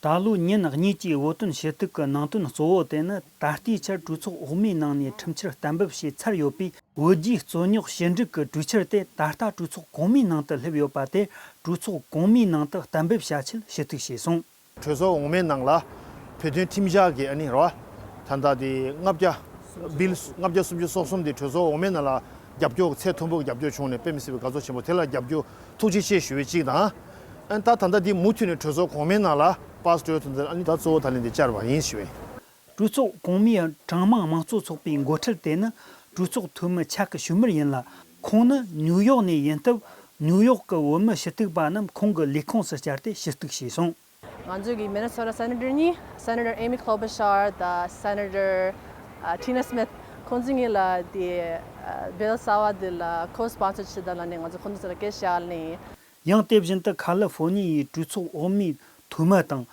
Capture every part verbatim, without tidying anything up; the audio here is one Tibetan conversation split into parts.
ད་ལོའི་ཉིན་གཉིས་ཀྱི་བོད་དོན་ཞུ་གཏུག་གི་ནང་དོན་གཙོ་བོ་དེ་ནི། ད་ལྟའི་ཆར་གྲོས་ཚོགས་འོག་མའི་ནང་ནས་ཁྲིམས་འཆར་གཏན་འབེབས་བྱས་ཚར་ཡོད་པའི་བོད་རྒྱའི་རྩོད་རྙོག་ཞི་འགྲིག་གི་གྲོས་འཆར་དེ་ད་ལྟ་གྲོས་ཚོགས་གོང་མའི་ནང་དུ་སླེབས་ཡོད་པ་དེ། གྲོས་ཚོགས་གོང་མའི་ནང་དུ་གཏན་འབེབས་བྱ་ཆེད་ཞུ་གཏུག་བྱས་སོང་། གྲོས་ཚོགས་འོག་མའི་ནང་ལ་བོད་དོན་ཁྲིམས་བཞག་གི་ཨ་ནི་རེད་བ། ད་ལྟ་དེ་ལྔ་བརྒྱ། བིལ་ལྔ་བརྒྱ་སུམ་ཅུ་སོ་གསུམ་དེ་གྲོས་ཚོགས་འོག་མའི་ནང་ལ་རྒྱབ་སྐྱོར་ཚད་མཐོན་པོ་གི་རྒྱབ་སྐྱོར་བྱུང་ནས་དཔེ་མི་སྲིད་པའི་དགའ་ཚོར་ཆེན་པོ། དེ་ལ་རྒྱབ་སྐྱོར་ཐུགས་རྗེ་ཆེ་ཞུ་བའི་གཅིག་དང་། ཨ་ནི་ད་ད་ལྟ་དེ་མུ་མཐུད་ནས་གྲོས་ཚོགས་གོང་མའི་ནང་ལ་པཱ་སི་འགྲོ་དོན་དེ་ཨ་ནི་ད་གཙོ་བོ་ད་ལན་དེ་བཅར་བ་ཡིན་ཞུ་བས། གྲོས་ཚོགས་གོང་མའི་གྲངས་མང་དམངས་གཙོ་ཚོགས་པའི་འགོ་ཁྲིད་དེ་ནི་གྲོས་ཚོགས་འཐུས་མི་ཆག་གི་ཞུ་མུར་ཡིན་ལ། ཁོང་ནི་ནིའུ་ཡོག་ནས་ཡིན་སྟབས། ནིའུ་ཡོག་གི་བོད་མི་ཞུ་གཏུག་པ་རྣམས་ཁོང་གི་ལས་ཁུངས་སུ་བཅར་ཏེ་ཞུ་གཏུག་བྱས་སོང་། ང་ཚོ་གི་མི་ནི་སོ་ཊ་སེ་ནེ་ཊར་གཉིས། སེ་ནེ་ཊར་ཨེ་མི་ཁློ་བྷ་ཤར་དང་སེ་ནེ་ཊར་ཨ་ཊི་ན་སི་མིཐ། ཁོང་ཚོ་གཉིས་ལ་དེ་ཨ་བིལ་གསར་བ་དེ་ལ་ཁོ་སི་པོན་སར་བྱེད་དང་ལབ་ནས་ང་ཚོ་ཁོང་ཚོ་ལ་སྐད་ཆ་བཤད་ནས། ཡང་དེ་བཞིན་དུ་ཁ་ལི་ཧྥོ་ནི་ཡའི་གྲོས་ཚོགས་འོག་མའི་འཐུས་མི་དང་།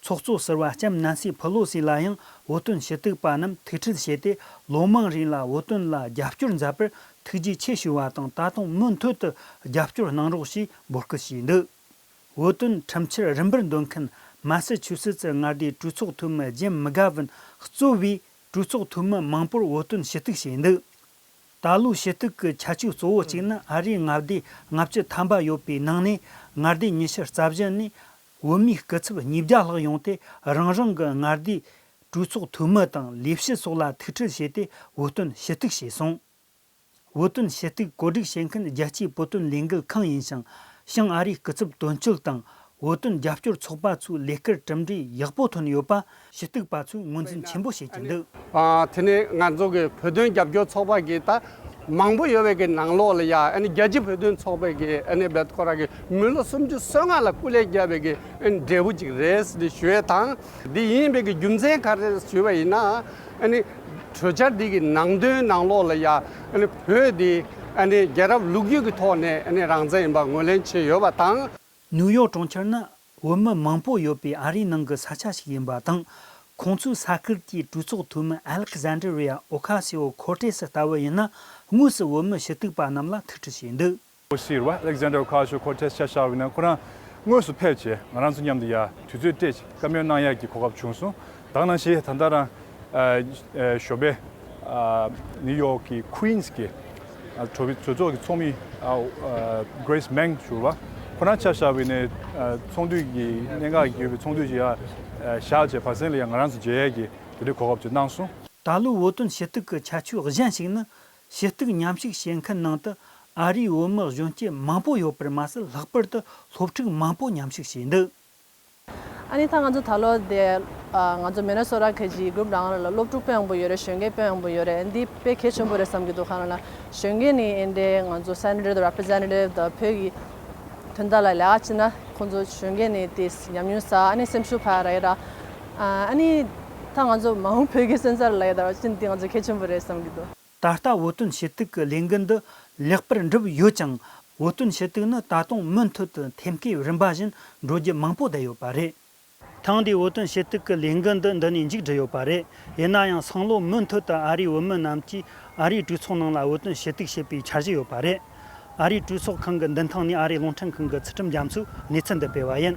ཚོགས་གཙོ་ཟུར་པ་ལྕམ་ནན་སི་ཕེ་ལོ་སི་ལ་ཡང་བོད་དོན་ཞུ་གཏུག་པ་རྣམས་ཐུག་འཕྲད་བྱས་ཏེ། ལོ་མང་རིང་ལ་བོད་དོན་ལ་རྒྱབ་སྐྱོར་མཛད་པར་ཐུགས་རྗེ་ཆེ་ཞུ་བ་དང་། ད་དུང་མུ་མཐུད་དུ་རྒྱབ་སྐྱོར་གནང་རོགས་ཞེས་འབོད་སྐུལ་བྱས་འདུག། བོད་དོན་ཁྲིམས་འཆར་རིམ་པར་འདོན་མཁན་མ་ས་ཆུ་སེ་ཙི་མངའ་སྡེའི་གྲོས་ཚོགས་འཐུས་མི་ཇིམ་མི་གྷ་ཝིན་གཙོས་པའི་གྲོས་ཚོགས་འཐུས་མི་མང་པོར་བོད་དོན་ཞུ་གཏུག་བྱས་འདུག། ད་ལོའི་ཞུ་གཏུག་གི་ཁྱད་ཆོས་གཙོ་བོ་གཅིག་ནི། ཨ་རིའི་མངའ་སྡེ་ལྔ་བཅུ་ཐམ་པ་ཡོད་པའི་ནང་ནས་མངའ་སྡེ་ཉི་ཤུ་རྩ་བཞི་ནས་བོད་མིའི་སྐུ་ཚབ་ཉིས་བརྒྱ་ལྷག་ཡོང་སྟེ། རང་རང་གི་མངའ་སྡེའི་གྲོས་ཚོགས་འཐུས་མི་དང་ལས་བྱེད་སོགས་ལ་ཐུག་འཕྲད་བྱས་ཏེ་བོད་དོན་ཞུ་གཏུག་བྱས་སོང་། བོད་དོན་ཞུ་གཏུག་གོ་སྒྲིག་བྱེད་མཁན་རྒྱལ་སྤྱིའི་བོད་དོན་ལས་འགུལ་ཁང་ཡིན་ཞིང་། བྱང་ཨ་རིའི་སྐུ་ཚབ་དོན་གཅོད་དང་། བོད་དོན་རྒྱབ་སྐྱོར་ཚོགས་པ་ཚོའི་ལས་ཀར་གྲུབ་འབྲས་ཡག་པོ་ཐོན་ཡོད་པ་ཞུ་གཏུག་པ་ཚོས་ངོས་འཛིན་ཆེན་པོ་བྱེད་ཀྱི་འདུག། ཨ། དེ་ནས་ང་ཚོ་གི་བོད་དོན་རྒྱབ་སྐྱོར་ཚོགས་པ་གི་ད་མང་པོ་ཡོད་པའི་གི་ནང་ལོགས་ལ་ཡ། ཨ་ནི་རྒྱལ་སྤྱིའི་བོད་དོན་ཚོགས་པའི་གི་ཨ་ནི་བེད་ཁོ་ར་གི་མི་ལོ་སུམ་ཅུ་སོ་ལྔ་ལ་སྐུ་ལས་བརྒྱབ་པའི་གི་ཨ་ནི་འབྲས་བུ་ཅིག་རེད་ཟེར་ཞུ་ཡས་དང་། འདི་ཡིན་པའི་གི་རྒྱུ་མཚན་ག་རེ་ཞུ་བ་ཡིན་ན། ཨ་ནི་གྲོས་འཆར་འདི་གི་ནང་དོན་ནང་ལོགས་ལ་ཡ། ཨ་ནི་བོད་འདི་ཨ་ནི་རྒྱལ་རབས་ལོ་རྒྱུས་ཀྱི་ཐོག་ནས་ཨ་ནི་རང་བཙན་ཡིན་པ་ངོས་ལེན་བྱས་ཡོད་པ་དང་། ནིའུ་ཡོག་གྲོང་ཁྱེར་ནི་བོད་མི་མང་པོ་ཡོད་པའི་ཨ་རིའི་ནང་གི་ས་ཆ་ཞིག་ཡིན་པ་དང་། ཁོང་ཚོའི་ས་ཁུལ་གྱི་གྲོས་ཚོགས་འཐུས་མི་ཨ་ལེག་ཟན་དྲི་རི་ཡ་ཨོ་ཁ་སི་ཨོ་ཁོ་ཏྲེ་སི་ལྟ་བུ་ཡིན་ན། དངོས་སུ་བོད་མི་ཞུ་གཏུག་པ་རྣམས་ལ་ཐུག་འཕྲད་བྱས་འདུག། ཨོ་སི་རུ་བ་ཨ་ལེག་ཟན་དྲ་ཁ་ཤོ་ཁོ་ཏྲེ་སི་ཆ་བཞག་པ་ཡིན་ན། ཁོ་རང་དངོས་སུ་ཕེབས་བྱས་ང་རང་ཚོ་མཉམ་དུ་ཡ་དུས་ཚོད་སྤྲད་བྱས་བཀའ་མོལ་གནང་ཡག་གི་གོ་སྐབས་བྱུང་སོང་། ད་ག་ནང་བཞིན་ད་ལྟ་རང་ཨ་ཨ་ཞོགས་པའི་ཨ་ནིའུ་ཡོག་གི་ཁུའིན་སི་གི་ཨ་གྲོས་གྲོས་ཚོགས་ཀྱི་ཚོགས་མི་ཨ་ཨ་གྷི་རེ་སི་མེང་ཞུ་བ། ཁོ་རང་ཆ་བཞག་པ་ཡིན་ན་ཨ་ཚོགས་འདུ་གི་གནད་འགག་ཡོད་པའི་ཚོགས་འདུ་ཞིག་ཡ་ཨ་བཞག་བྱས་བར་གསེང་ལ་ཡ་ང་རང་ཚོ་མཇལ་ཡག་གི་དེ་འདྲའི་གོ་སྐབས་ཅིག་གནང་སོང་། ད་ལོའི་བོད་དོན་ཞུ་གཏུག་གི་ཁྱད་ཆོས་གཞན་ཞིག་ནི། ཞུ་གཏུག་མཉམ་ཞུགས་བྱེད་མཁན་ནང་དུ་ཨ་རིའི་བོད་མི་གཞོན་སྐྱེས་མང་པོ་ཡོད་པར་མ་ཟད། ལྷག་པར་དུ་སློབ་ཕྲུག་མང་པོ་མཉམ་ཞུགས་བྱས་འདུག། ཨ་ནི་ད་ང་ཚོ་ད་ལོ་དེ་ཨ་ང་ཚོ་མི་ནི་སོ་ཊ་ཁ་ཅིག་གི་གུ་རུབ་ནང་ལ་སློབ་ཕྲུག་དཔེ་མང་པོ་ཡོད་རེད། གཞོན་སྐྱེས་དཔེ་མང་པོ་ཡོད་རེད། འདི་དཔེ་གལ་ཆེན་པོ་རེད་བསམ་གྱི་འདུག། གང་ལ་གཞོན་སྐྱེས་ནི་ཨེ་འདྲའི་ང་ཚོ་སེ་ནེ་ཊར་དང་རེ་པི་རེ་ཛེན་ཊེ་ཊིབ་དང་བོད་ཀྱི་དོན་དག་ལ་ལས་ཀ་བྱེད་ན། ཁོང་ཚོ་གཞོན་སྐྱེས་ནི་དེ་ཉམས་མྱོང་བསགས། ཨ་ནི་སེམས་ཤུགས་འཕར་ཡ་ར། ཨ་ནི་ད་ང་ཚོ་མ་འོངས་བོད་ཀྱི་སོན་རྩ་ལ་ཡ་ད་ར་ཅིན་དེ་ང་ཚོ་གལ་ཆེན་པོ་རེད་བསམ་གྱི་འདུག། ད་ལྟ་བོད་དོན་ཞུ་གཏུག་གི་ལས་འགུལ་འདི་ལེགས་པར་འགྲུབ་ཡོད་ཀྱང་། བོད་དོན་ཞུ་གཏུག་ནི་ད་དུང་མུ་མཐུད་དུ་ཐེམ་སྐས་རིམ་པ་བཞིན་འགྲོ་རྒྱུ་མང་པོ་བསྡད་ཡོད་པ་རེད། ཐེངས་འདིའི་བོད་དོན་ཞུ་གཏུག་གི་ལས་འགུལ་འདི་འདི་ནས་མཇུག་བསྒྲིལ་ཡོད་པ་རེད། ཡིན་ན་ཡང་སང་ལོ་མུ་མཐུད་དུ་ཨ་རིའི་བོད་མི་རྣམས་ཀྱིས་ཨ་རིའི་གྲོས་ཚོགས་ནང་ལ་བོད་དོན་ཞུ་གཏུག་བྱེད་པའི་འཆར་གཞི་ཡོད་པ་རེད། ཨ་རིའི་གྲོས་ཚོགས་ཁང་གི་མདུན་ཐང་ནས་ཨ་རིའི་རླུང་འཕྲིན་ཁང་གི་ཚུལ་ཁྲིམས་རྒྱ་མཚོས་གནས་ཚུལ་འདི་སྤེལ་བ་ཡིན།